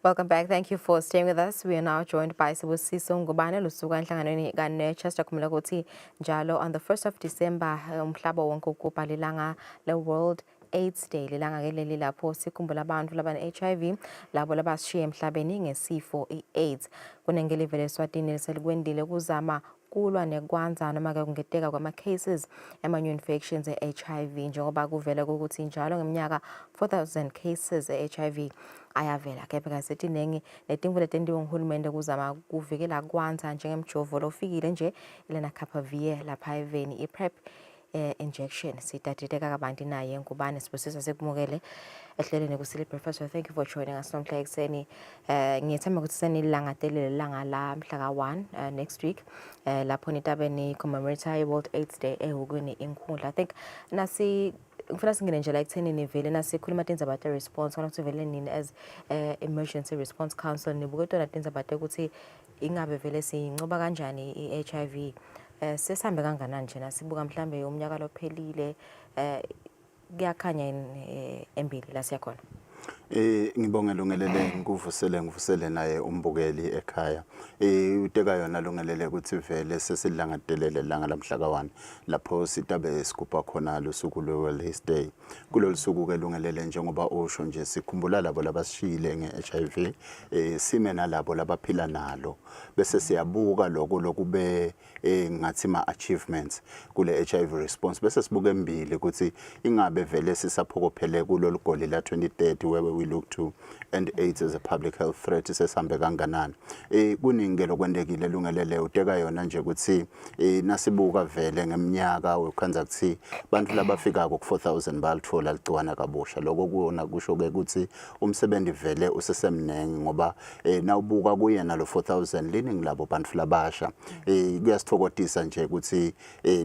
Welcome back. Thank you for staying with us. We are now joined by Sibusiso Ngubane losuka enhlanganweni kaNurture. Sijakhumbula ukuthi njalo on the 1st of December umhlaba wonke ugubha lilanga le-World AIDS Day. Lilanga ke leli lapho sikhumbula abantu labane-HIV, labo labasishiye emhlabeni ngesifo i-AIDS. Kunengelivele eSwatini liselikwendile kuzama kulwa nekwandza noma-ke kungeteka kwama-cases ama-new infections e-HIV, njengoba kuvela ukuthi njalo ngeminyaka 4000 cases e-HIV ayavela. Kepha kasetinengi netimvu letentiwe nguhulumende kuzama kuvikela kwandza, njengemjovo lofikile nje i-lenacapavir lapha eveni, i-PrEP injection. Sitatiteka kabanti naye Ngubane Sibusiso. Sikumukele ehlelweni ku-City Breakfast. Thank you for joining us namhla ekuseni. Ngiyethemba ukuthi senilangatelele langa la mhla ka-1 next week, lapho nitabe ni-commemorate i-World AIDS Day ehhokweni inkhundla. I think nasi ngifuna singene nje la ekutheni nivele nasikhuluma tindzaba te-response, khona ukuthi vele nini as Emergency Response Council nibuke tona tindzaba tekuthi ingabe vele siyincoba kanjani i-HIV. Sesihambe kanganani nje nasibuka mhlambe umnyaka lophelile? Kuyakhanya yini embili la siyakhona? Ngibonge Lungelele, ngikuvusele, ngivusele naye umbukeli ekhaya. Uteka yona Lungelele ukuthi vele sesilangatelele langa lamhla ka1 lapho sitabe sigubha khona lusuku lwe-World AIDS Day. Kulolu suku ke Lungelele, njengoba usho nje, sikhumbula labo labasishiyile nge-HIV, sime nalabo labaphila nalo, bese siyabuka lokho lokube ngathi ma achievements kule HIV response, bese sibuka embili ukuthi ingabe vele sisaphokophele kulolu goli la 2030 where we look to end AIDS as a public health threat, sesihambe kanganani. Kuningi ke lokwentekile Lungelele. Uteka yona nje ukuthi nasibuka vele ngeminyaka ukhandza ukuthi bantu labafikako ku 4000 bayalithola ligciwane kabusha. Lokho kuwona kusho ke ukuthi umsebenzi vele usesemnengi, ngoba nawubuka kuyena lo 4000 liningi labo bantu labasha. Kuyasithokodisa nje ukuthi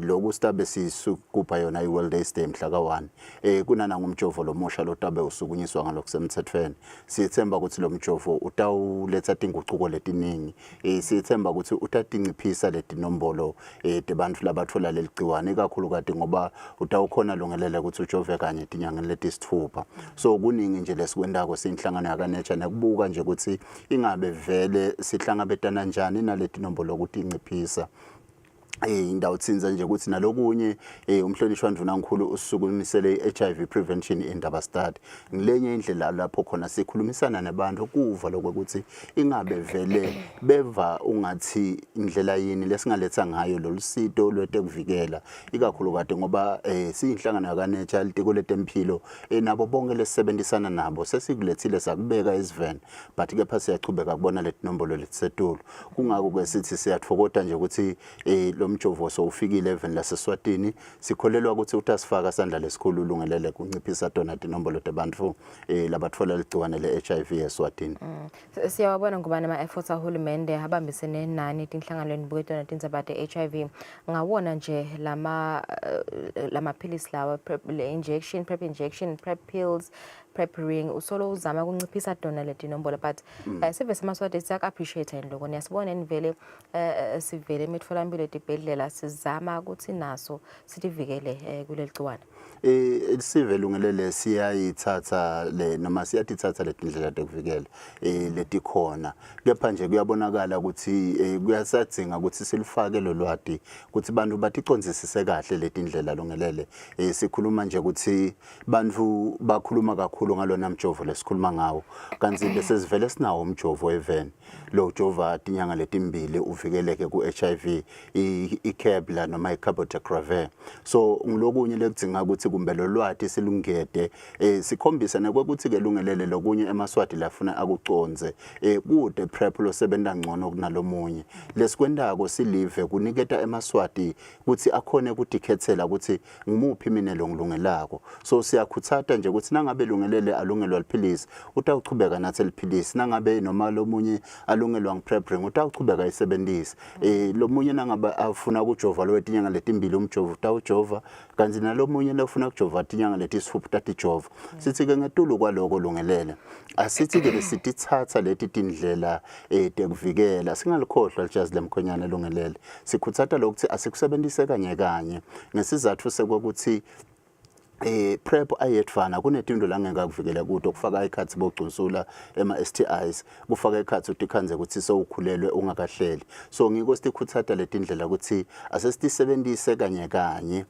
lokhu sitabe sisugubha yona i-World AIDS Day mhla ka-1, kunana ngumjovo lomusha lotabe usukunyiswa ngalokusemthethweni. Siyethemba ukuthi lo mjovo utawuletha tingucuko letiningi. Siyethemba ukuthi utatinciphisa letinombolo tebantfu labathola leli gciwane, ikakhulukati ngoba utawukhona lungelele ukuthi ujove kanye etinyangeni letisithupha. So kuningi nje lesikwentako siyinhlangano yakaNurture, nekubuka nje ukuthi ingabe vele sihlangabetana njani naleti nombolo ukuthi inciphisa. Indawo tsinza nje ukuthi nalokunye umhlonishwa Ndvunankhulu usukumisele i-HIV prevention indaba start, ngilenye indlela lapho khona sikhulumisana nabantu kuva lokuthi ingabe vele beva ungathi indlela yini lesingaletha ngayo lolu sito lwetekuvikela, ikakhulukati ngoba siyinhlangano yakaNurture, litiko letemphilo, nabo bonke lesisebenzisana nabo sesikulethile sakubeka esiveni, but kepha siyachubeka kubona letinombolo letisetulu. Kungako-ke sithi siyatfokota nje ukuthi lo mjovo sowufikile eveni laseSwatini. Sikholelwa ukuthi utasifaka sandla lesikhulu ulungelele kunciphisa tona tinombolo tebantfu labatfola ligciwane le-HIV eSwatini. Siyawabona ngubani ama-efforts ahulumende abambisene nani tinhlanganweni buketona tindzaba te-HIV ngawona nje lama lamaphilisi lawa, PrEP, le injection, PrEP injection, PrEP pills, PrEP ring, usolo uzama kunciphisa tona letinombolo, but sive semaSwati siyaku-appreciate yini loko? Niyasibona yini vele sivele emitfolamphilo, etibhedlela, sizama ukuthi naso sitivikele kuleli gciwane? Sive lungelele siyayithatha le noma siyatithatha letindlela tekuvikela letikhona, kepha nje kuyabonakala ukuthi kuyasadzinga ukuthi silifake lo lwati ukuthi bantu baticondzisise kahle letindlela lungelele. Sikhuluma nje ukuthi bantu bakhuluma kakhulu ngalona mjovo lesikhuluma ngawo, kanti bese sivele sinawo umjovo eveni lo ujova tinyanga letimbili uvikeleke ku-HIV, i-Kebla noma i-cabotegravir. So ngilokunye lekudzinga ukuthi kumbe lo lwati silungede, sikhombise nekwekuthi ke lungelele lokunye emaSwati lafuna akucondze kude PrEP losebenta ngcono kunalomunye. Lesikwentako silive kuniketa emaSwati ukuthi akhone kutikhetsela ukuthi ngimuphi mine lo ngilungelako. So siyakhutsata nje ukuthi nangabe lungelele alungelwa liphilisi, utawuchubeka nathe liphilisi, nangabe noma lomunye alungelwa ngi-PrEP ring, utawuchubeka ayisebentise. Lomunye nangabe afuna kujova lo wetinyanga letimbili umjovo, utawujova, kanti nalomunye lofuna kujova tinyanga letisifupha utatijova. Sithi-ke ngetulu kwaloko lungelele, asithi-ke lesititsatsa leti tindlela tekuvikela, singalikhohlwa lijazi lemkhwenyana lungelele. Sikhutsata lokuthi asikusebentise kanye kanye, ngesizatfu sekwekuthi PrEP ayedvwana kunetinto langeke akuvikele kuto, kufaka ekhatsi bogcunsula, ema-STIs, kufaka ekhatsi utikhandze kutsi sewukhulelwe ungakahleli. So ngiko sitikhutsata letindlela kutsi asesitisebentise kanye kanye,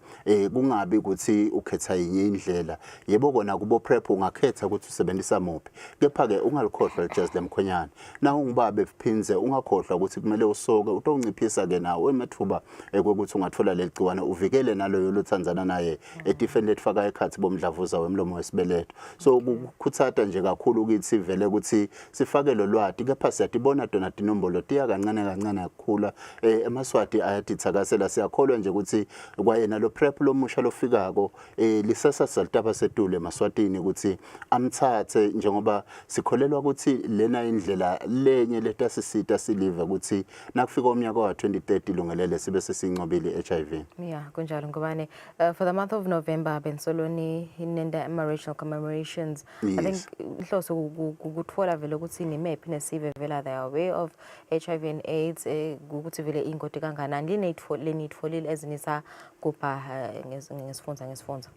kungabi kutsi ukhetha yinye indlela. Yebo kona kubo PrEP ungakhetha kutsi usebentisa muphi, kepha-ke ungalikhohlwa lijazi lemkhwenyana. Na ungubabe phindze ungakhohlwa kutsi kumele usoke, utonciphisa-ke nawo ematfuba ekwekutsi ungatfola leli gciwane, uvikele naloyo lotsandzana naye etifeni letifaka ekhatsi bomdlavuza wemlomo wesibeletho. So kukhutsata nje kakhulu kitsi vele kutsi sifake lo lwati, kepha siyatibona tona tinombolo tiya kancane kancane akukhula. EmaSwati ayatitsakasela, siyakholwa nje kutsi kwayena lo PrEP lomusha lofikako, lisasasa litaba setulu emaSwatini kutsi amtsatse, njengoba sikholelwa kutsi lena indlela lenye letasisita silive kutsi nakufika umnyaka wa-2030 lungelele sibe sesincobile i-HIV. Yeah, kunjalo Ngubane. For the month of November bensoloni nenda ama-regional commemorations. I think inhloso kutfola vele ukuthi nimephi nesive vele, they are aware of HIV and AIDS, ukuthi vele ingoti kanganani leniyitfolile ezinisagubha ngesifundza ngesifundza.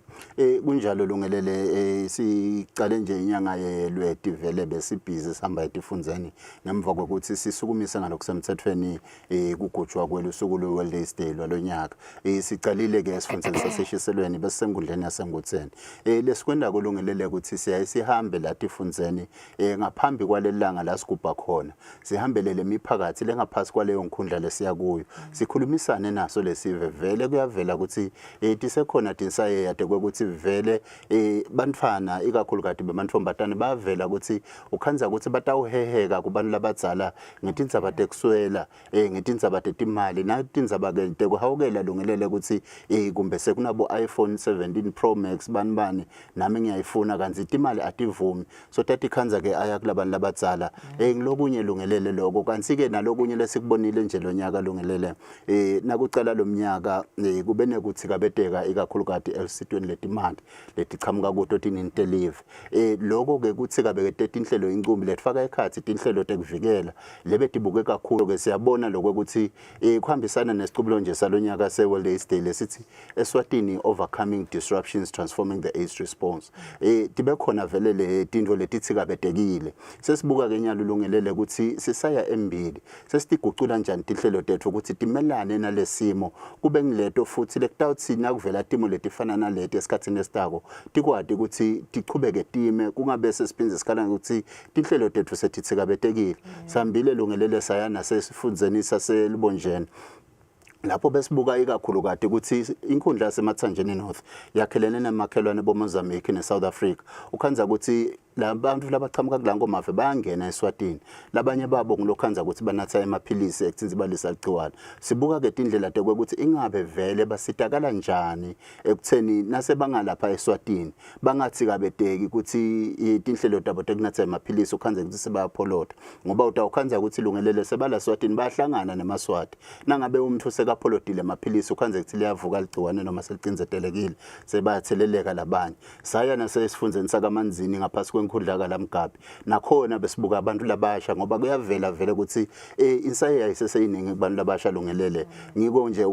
Kunjalo lungelele, sicale nje inyanga yeLweti vele besibhizi sihamba etifundzeni ngemva kwekuthi sisukumise ngalokusemthethweni kugujwa kwelusuku lwe-World AIDS Day lwalonyaka. Sicalile ke esifundzeni saseShiselweni, besisenkundleni yaseNgutseni. Lesikwendako lungelele ukuthi siyaye sihambe la tifundzeni ngaphambi kwaleli langa la sigubha khona, sihambele lemiphakathi lengaphasi kwaleyo nkhundla lesiya kuyo, sikhulumisane naso lesive. Vele kuyavela ukuthi tisekhona tinsayeya tekwekuthi vele bantfwana ikakhulukati bemantfombatane bayavela ukuthi ukhandza ukuthi batawuheheka kubantu labadzala ngetindzaba tekuswela, ngetindzaba tetimali natindzaba ke tekuhawukela lungelele ukuthi kumbe sekunabo iPhone 17 Pro Max bani bani, nami ngiyayifuna, kanti timali ativumi. So tatikhandza ke aya kulabantu labadzala. Ngilokunye lungelele lokho, kanti ke nalokunye lesikubonile nje lonyaka lungelele, nakucala lomnyaka, kube nekuthi kabeteka ikakhulukati elusitweni letimali letichamuka kuto tinini telive. Lokho ke kuthi kabekete tinhlelo incumbi letifaka ekhatsi tinhlelo tekuvikela lebetibuke kakhulu ke. Siyabona lokho ukuthi kuhambisana nesicubulo nje salonyaka se-World AIDS Day lesithi Eswatini, Overcoming Disruptions, Transforming the AIDS Response. Tibe khona vele le tintfo letitsikabetekile. Sesibuka ke nyalo lungelele ukuthi sisaya embili, sesitigucula njani tinhlelo tetfu ukuthi timelane nalesimo, kube ngileto futhi lekutawutsi nakuvela timo letifana naleti esikhatsini esitako tikwati ukuthi tichubeke time, kungabe sesiphindze sikhala ngekutsi tinhlelo tetfu setitsikabetekile. Sihambile lungelele saya nasesifundzeni saseLubonjeni, lapho besibuka ikakhulukati ukuthi inkundla yaseMatsanjeni North yakhelene nemakhelwane boMozambique neSouth Africa. Ukhandza ukuthi labantu labachamuka kulango mave bayangena eSwatini, labanye babo ngilokhandza ukuthi banatha emaphilisi ekutsintsibalisa ligciwane. Sibuka ke tindlela tekwekuthi ingabe vele basitakala njani ekutheni nasebangalapha eSwatini bangatsikabeteki ukuthi tinhlelo tabo tekunatha emaphilisi ukhandze ukuthi sebayapholota, ngoba utawukhandza ukuthi lungelele sebala Swatini bayahlangana nemaSwati. Nangabe umuntu sekapholodile emaphilisi ukhandze ukuthi liyavuka ligciwane noma selicindzetelekile, sebayatheleleka labanye. Saya nasesifundzeni sakaManzini ngaphasi kwenkhundla kaLamgabi, nakhona besibuka abantu labasha, ngoba kuyavela vele ukuthi insayeya iseseyiningi kubantu labasha lungelele. Ngiko nje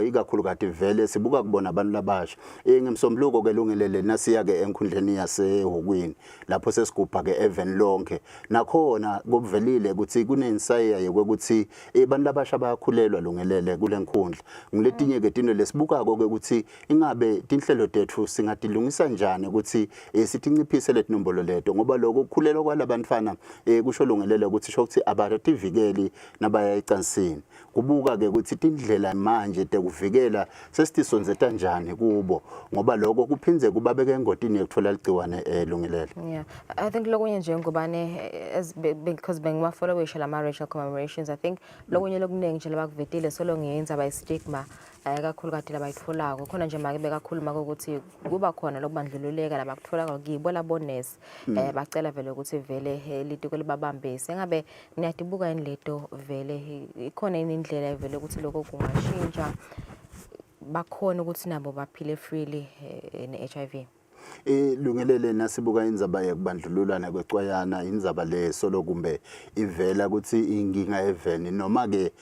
ikakhulukati vele sibuka kubona abantu labasha. Ngemsombuluko ke lungelele nasiya ke enkhundleni yaseHukwini lapho sesigubha ke even lonke, nakhona kuvelile ukuthi kunensayeya yokuthi abantu labasha bayakhulelwa lungelele kule nkhundla. Ngiletinye ke tinto lesibukako ke ukuthi ingabe tinhlelo tetfu singatilungisa njani ukuthi sitinciphise letinombolo leto, ngoba lokho kukhulelwa kwalabantfwana kusho lungelele ukuthi sho ukuthi abativikeli nabaya ecansini. Kubuka ke ukuthi tindlela manje tekuvikela sesitisondzeta njani kubo, ngoba lokho kuphindze kubabeke engotini yekutfola ligciwane, lungelele. Yeah, I think lokunye nje Ngubane, as because bengiwafollowisha lama regional commemorations, I think lokunye lokuningi nje labakuvetile solo ngiyenza by stigma, kakhulukati labayitfolako khona nje, make bekakhuluma ukuthi kuba khona lokubandlululeka labakutfolako kibo labonesi. Bacela vele ukuthi vele litiko libabambise. Engabe niyatibuka yini leto vele? Ikhona yini indlela vele ukuthi lokho kungashintsha, bakhona ukuthi nabo baphile freely ne-HIV? Lungelele nasibuka indzaba yekubandlululana kwecwayana, indzaba le solo kumbe ivela ukuthi inkinga eveni noma ke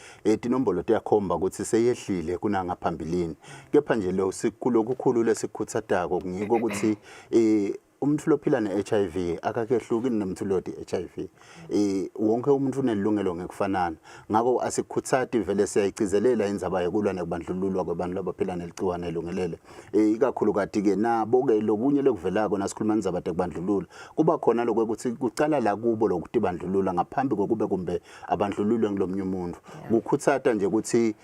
tinombolo tiyakhomba ukuthi seyehlile kunangaphambilini. Kepha nje lo lokukhulu lesikukhutsatako ngiko ukuthi umuntu lophila ne-HIV akakehluki nomuntu lodi HIV. Wonke umuntu unelungelo ngekufanana. Ngako asikukhutsati vele, siyayigcizelela indzaba yekulwa nekubandlululwa kwabantu abaphila neligciwane, Lungelele. Ikakhulukati ke nabo ke lokunye lokuvelako nasikhuluma indzaba tekubandlulula, kuba khona lokwekuthi kucala la kubo lokutibandlulula ngaphambi kokube kumbe abandlululwe ngilomnye umuntu. Kukhutsata nje ukuthi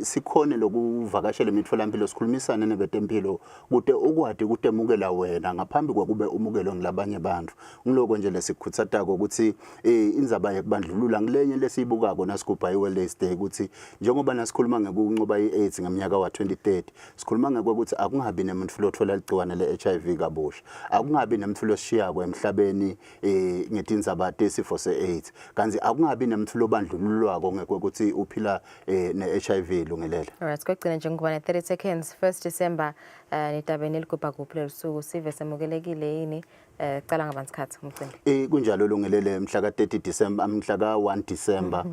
sikhone lokuvakashela imitholampilo, sikhulumisane nebetempilo kute ukwati kutemukela wena ngaphambi kwekube umukelwe ngilabanye bantu. Ngiloko nje lesikukhutsatako ukuthi indzaba yekubandlulula ngilenye lesiyibukako nasigubha i-World AIDS Day, ukuthi njengoba nasikhuluma ngekuncoba i-AIDS ngeminyaka wa-2030, sikhuluma ngekwekuthi akungabi nemuntu lothola ligciwane le-HIV kabusha, akungabi nemuntu losishiyako emhlabeni ngetindzaba tesifo se-AIDS, kanti akungabi nemuntu lobandlululwako ngekwekuthi uphila ne-HIV, Lungelele. Alright, kwegcina njengoba ne-30 seconds, 1 December, nitabe niligubha kuphi lolu suku? Sive semukelekile yini? Cala ngabansikhathi umcimbi. Kunjalo Lungelele, mhla ka-30 December, mhla ka-1 December,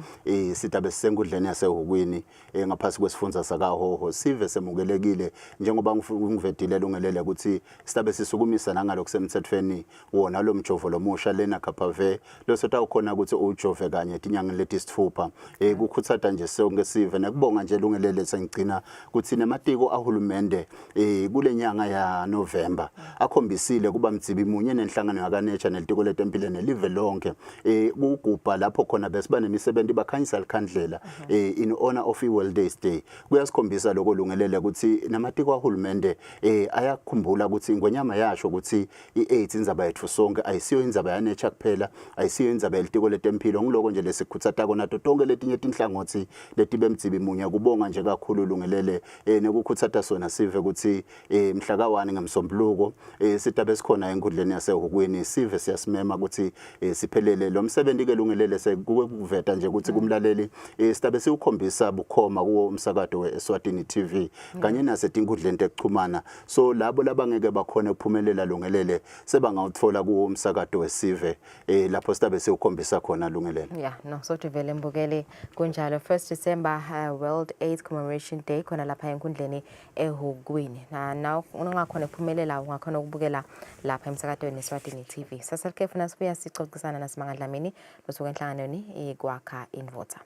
sitabe sisenkundleni yaseHukwini ngaphasi kwesifundza sakaHhohho. Sive semukelekile njengoba ngivedile, Lungelele, ukuthi sitabe sisukumisa nangalokusemthethweni wona lo mjovo lomusha lenacapavir losotawukhona ukuthi uwujove kanye etinyangeni letisitfupha. Kukhutsata nje sonke sive nekubonga nje, Lungelele, sengigcina kutsi nematiko ahulumende kule nyanga ya November akhombisile kuba mdzibi munye nenhlangano yakaNature nelitiko letempilo nelive lonke kugubha lapho khona besiba nemisebenti bakhanyisa likhandlela in honor of i-World AIDS Day. Kuyasikhombisa lokho, Lungelele, ukuthi namatiko ahulumende ayakhumbula ukuthi ingwenyama yasho ukuthi i-AIDS indzaba yethu sonke, ayisiyo indzaba yaNature kuphela, ayisiyo indzaba yelitiko letempilo. Ngiloko nje lesikhutsatako nato tonke letinye tinhlangothi letibe mdzibi munye. Kubonga nje kakhulu, Lungelele, nekukhutsata sona sive ukuthi mhla ka-1 ngemsombuluko sitabe sikhona enkundleni yaseHukwini. Sive siyasimema ukuthi siphelele lo msebenzi ke, Lungelele. Sekuveta nje ukuthi kumlaleli sitabe siwukhombisa bukhoma kuwo umsakato we-Eswatini TV kanye nasetinkundleni tekuchumana, so labo labangeke bakhona ukuphumelela, Lungelele, sebangawutfola kuwo umsakato wesive lapho sitabe siwukhombisa khona, Lungelele. Yeah, no, sothi vele mbukeli kunjalo. 1st December, World AIDS Commemoration Day, khona lapha enkundleni eHukwini. Na ungakhona ukuphumelela, ungakhona ukubukela lapha emsakatweni Eswatini TV. Saselikhefu, nasibuya sicocisana naSimanga Dlamini losuka enhlanganweni iKwakha Indvodza.